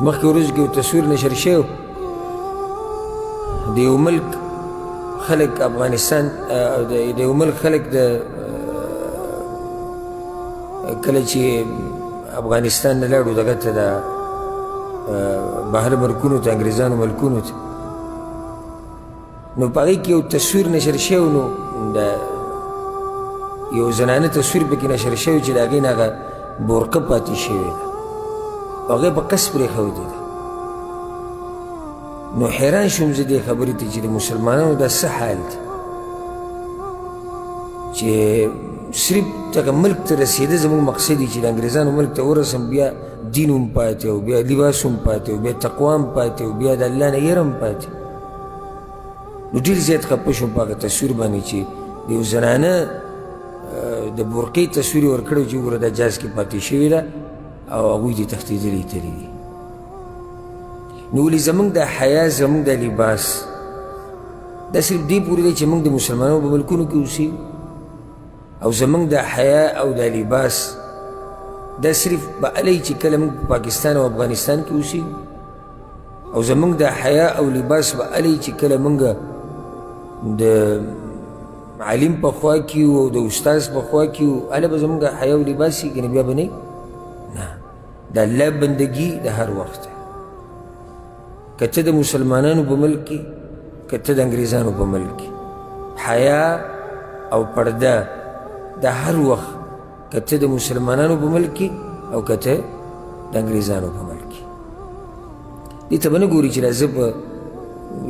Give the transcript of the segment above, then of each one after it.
مخکې ورځو کې یو تصویر نشر شوی، د یو ملک خلک افغانستان، د یو ملک خلک د کله چې افغانستان نه لاړو دغه ته د بهر ملکونو ته، انګریزانو ملکونو ته، نو په هغې کې یو تصویر نشر شوی، نو د یو زنانه تصویر پکې نشر شوی چې د هغې نه هغه بورقه پاتې شوې ده، هغې په قصد پرېښودې ده. نو حیران شوم زه دې خبرې ته چې د مسلمانانو دا څه حال دی چې صرف دغه ملک ته رسېده زموږ مقصد دی چې د انګریزانو ملک ته ورسم، بیا دین هم پاتې او بیا لباس هم پاتې او بیا تقوا هم پاتې او بیا د الله نه یره هم پاتې. نو ډېر زیات خفه شوم په هغه تصویر باندې چې د یو زنانه د برقې تصویر یې ورکړی چې وګوره دا جاز کې پاتې شوې ده او هغوی دې تښتېدلي تللي دي. نو ولې زموږ د حیا، زموږ د لباس دا صرف دې پورې دی چې موږ د مسلمانانو په ملکونو کې اوسېږو، او زموږ د حیا او د لباس دا صرف به هله چې کله موږ په پاکستان او افغانستان کې اوسېږو، او زموږ د حیا او لباس به هله چې کله موږ د عالم په خوا کې یو او د استاد په خوا کې یو، هله به زموږ حیا او لباس وي، که نه بیا به نه. نه، د الله بندګي د هر وخت ده، که ته د مسلمانانو په ملک کې، که ته د انګریزانو په ملک کې، حیا او پرده د هر وخت، که ته د مسلمانانو په ملک کې او که ته د انګریزانو په ملک کې. دې ته به نه ګوري چې دا زه په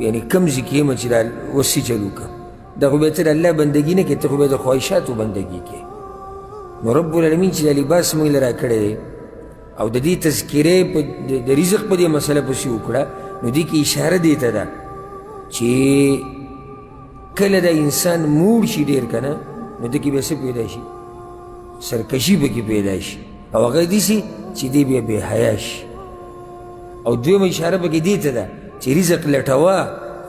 یعنې کوم ځای کې یم چې دا اوس څه چل وکړم، دا خو بیا ته د الله بندګي نه کوې، ته خو بیا د خواهشاتو بندګي کوې. نو رب العالمین چې دا لباس موږ له راکړی دی او د دې تذکرې په د رزق په دې مسله پسې وکړه، نو دې کې اشاره دې ته ده چې کله دا انسان موړ شي ډېر که نه، نو ده کې بیا څه پیدا شي؟ سرکشي پکې پیدا شي، او هغه داسې چې دی بیا بې حیا شي. او دویمه اشاره پکې دې ته ده چې رزق لټوه،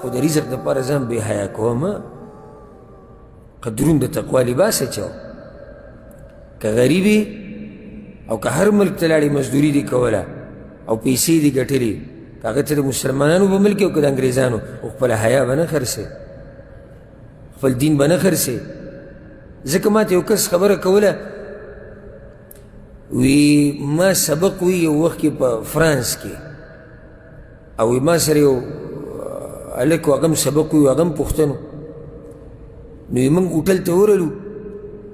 خو د رزق دپاره ځان بې حیا کوه مه، قدرون د تقوا لباس اچوه. که غریب او که هر ملک ته لاړې مزدوري دې کوله او پیسې دې ګټلې، که هغه ته د مسلمانانو په ملک او که د انګریزانو، خو خپله حیا به نه خرڅوې، خپل دین به نه خرڅوې. ځکه ما ته یو کس خبره کوله، وی ما سبق وی یو وخت کې په فرانس کې، او وی ما سره یو هلک و، هغه هم سبق وی، هغه هم پښتون و. نو موږ هوټل ته ورغلو،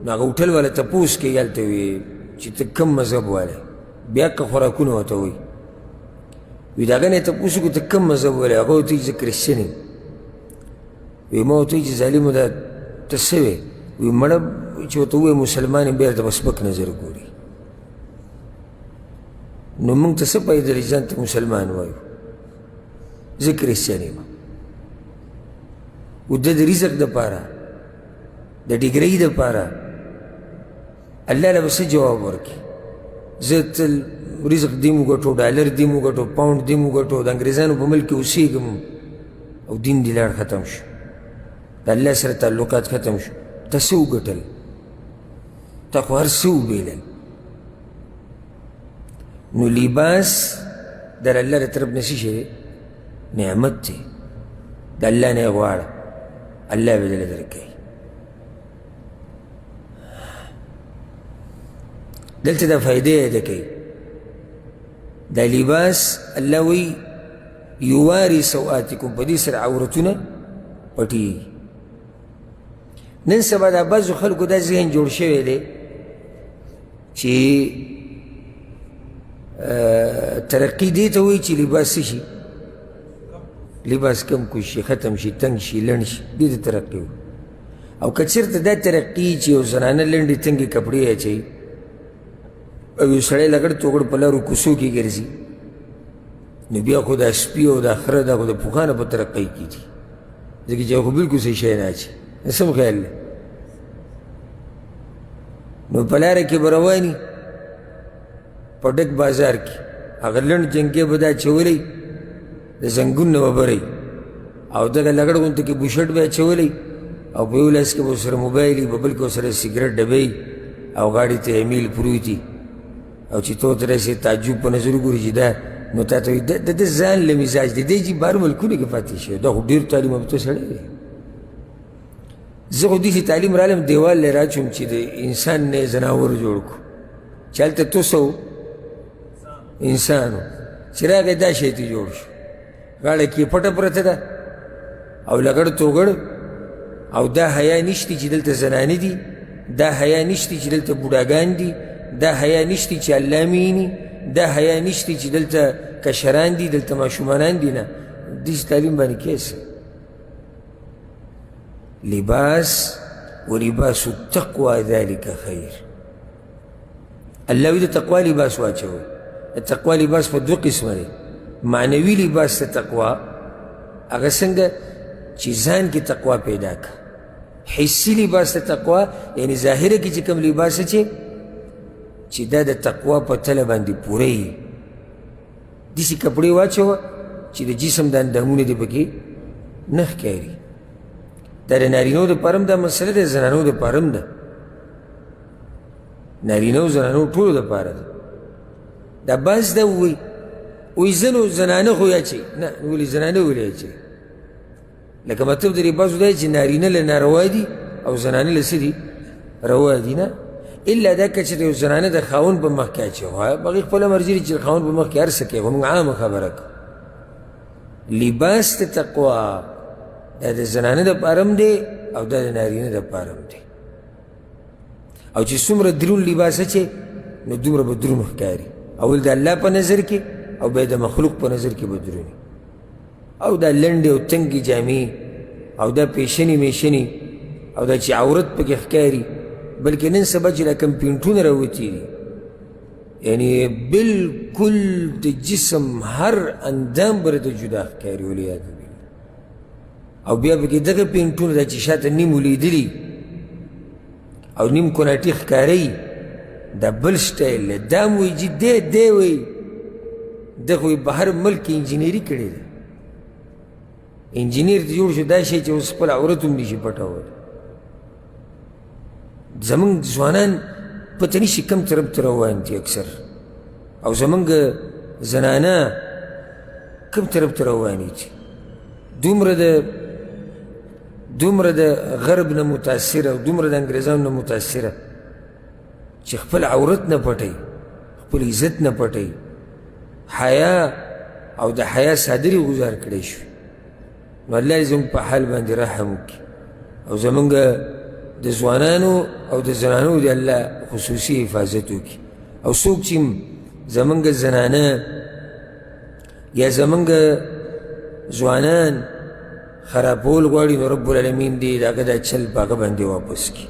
نو هغه هوټل والا تپوس کوي هلته، وی چې ته کوم مذهب والی، بیا که خوراکونه ورته وایي. وی د هغه نه یې تپوس وکړو ته کوم مذهب والی، هغه ورته وایي چې زه کرسچن یم. وی ما ورته وایي چې ظالمو دا ته څه وې؟ وی مړه چې ورته ووایې مسلمان یم، بیا درته په سپک نظر ګوري. نو موږ ته څه پیدا لري ځان ته مسلمان وایو؟ زه کرسچن یم. او د رزق دپاره، د ډیګرۍ دپاره الله له به څه جواب ورکړي؟ زه تل رزق دې مو ګټو، ډالر دې مو ګټو، پاونډ دې مو ګټو، د انګریزانو په ملک کې اوسېږم او دین دې لاړ ختم شو، د الله سره تعلقات ختم شو. ته څه وګټل؟ ته خو هر څه وبېلل. نو لباس د الله له طرف نه څه شی دی؟ نعمت دی، د الله نه یې غواړه، الله به درله درکوي. دلته دا فایده یاده کوي، دا لباس الله وایي یواري سوآتکم، په دې سره عورتونه پټېږي. نن سبا دا بعضو خلکو دا ذهن جوړ شوی دی چې ترقي دې ته وایي چې لباس څه شي، لباس کم کوز شي، ختم شي، تنګ شي، لنډ شي، دې ته ترقي وایي. او که چېرته دا ترقي چې یو زنانه لنډې تنګې کپړې اچوي او یو سړی لغړ توغړ په لارو کوڅو کې ګرځي، نو بیا خو دا سپي او دا خره دا خو د پخوا نه په ترقۍ کې دي، ځکه چې خو بلکل څه شی نه اچي. څه مو خیال دی؟ نو په لاره کې به روان په ډک بازار کې، هغه لنډ جنګی به دا اچولی، د زنګون نه به بری، او دغه لغړ غونته کې بوشټ به اچولی، او په یو لاس کې به ورسره موبایل وي، په بل کې ورسره سګرټ ډبی، او غاړې ته یې میل پروت وي. او چې ته ورته داسې تعجب په نظر وګوري چې دا نو تا ته وایي د ده ځان له مزاج دی، دی چې بهر ملکونو کې پاتې شوی، دا خو ډېر تعلیم یافته سړی دی. زه خو داسې تعلیم رالم دیوال له راچوم چې د انسان نه یې ځناور جوړ کړو، چې هلته تاسو انسان و، چې راغی دا شی ترې جوړ شو، غاړه کې پټه پرته ده او لغړ توغړ، او دا حیا نشته چې دلته زنانه دي، دا حیا نشته چې دلته بوډاګان دي، دا حیا نشته چې الله میني، دا حیا نشته چې دلته کشران دي، دلته ماشومانان دي. نه، داسې تعلیم باندې کیسه لباس ولباس التقوى ذلك خیر. الله وی د تقوا لباس واچوئ. د تقوا لباس په دوه قسمه دی. معنوي لباس د تقوا هغه څنګه چې ځان کې تقوا پیدا کړه. حسي لباس د تقوا یعنی ظاهره کې چې کوم لباس چې دا د تقوا په تله باندې پوره وي، داسې کپړې واچوه چې د جسم د اندامونه دې پکې نه ښکاري. دا د نارینو دپاره هم دا مسله ده، زنانو دپاره هم ده، نارینه او زنانو ټولو دپاره ده. دا بعض دا ووایي، وایي ځینو زنانه خو یې اچوي، نه ولې زنانه ولې اچوي؟ لکه مطلب د دې بعضو دا چې نارینه له ناروا دي او زنانه له څه دي؟ روا دي. نه، الا دا که چې د یو زنانه د خاوند په مخ کې اچوي، هغې خپله مرضي ده چې د خاوند په مخ کې هر څه کوي، خو موږ عامه خبره کوو. لباس د تقوا دا د زنانه دپاره هم دی او دا د نارینه دپاره هم دی. او چې څومره درون لباس اچوي نو دومره به درون ښکاري، اول د الله په نظر کې او بیا د مخلوق په نظر کې به دروني. او دا لنډې او تنګې جامې او دا پیشنې میشنې او دا چې عورت پکې ښکاري، بلکې نن سبا چې دا کوم پینټونه راوتي دي، یعنی بالکل د جسم هر اندام به راته جدا ښکاري، والعیاذ بالله. او بیا پکې دغه پینټونه دا چې شاته نیم ولیدلي او نیم کوناټي ښکاروي، دا بل سټایل دی. دا هم وایي چې دی دی وایي، ده خو یې بهر ملک کې انجینري کړې ده، انجینر ته جوړ شو دا شی چې اوس خپل عورت هم نشي پټولی. زمونږ ځوانان پته نشي کوم طرف ته روان دي اکثر، او زمونږ زنانه کوم طرف ته روانې دي، دومره د غرب نه متاثره او دومره د انګریزانو نه متاثره چې خپل عورت نه پټوي، خپل عزت نه پټوي، حیا او د حیا څادرې ګزار کړی شوي. نو الله دې زموږ په حال باندې رحم وکړي او زموږ د ځوانانو او د زنانو دې الله خصوصي حفاظت وکړي. او څوک چې زموږ زنانه یا زموږ ځوانان خرابول غواړي نو رب العالمین دې د هغه دا چل په هغه باندې واپس کړي.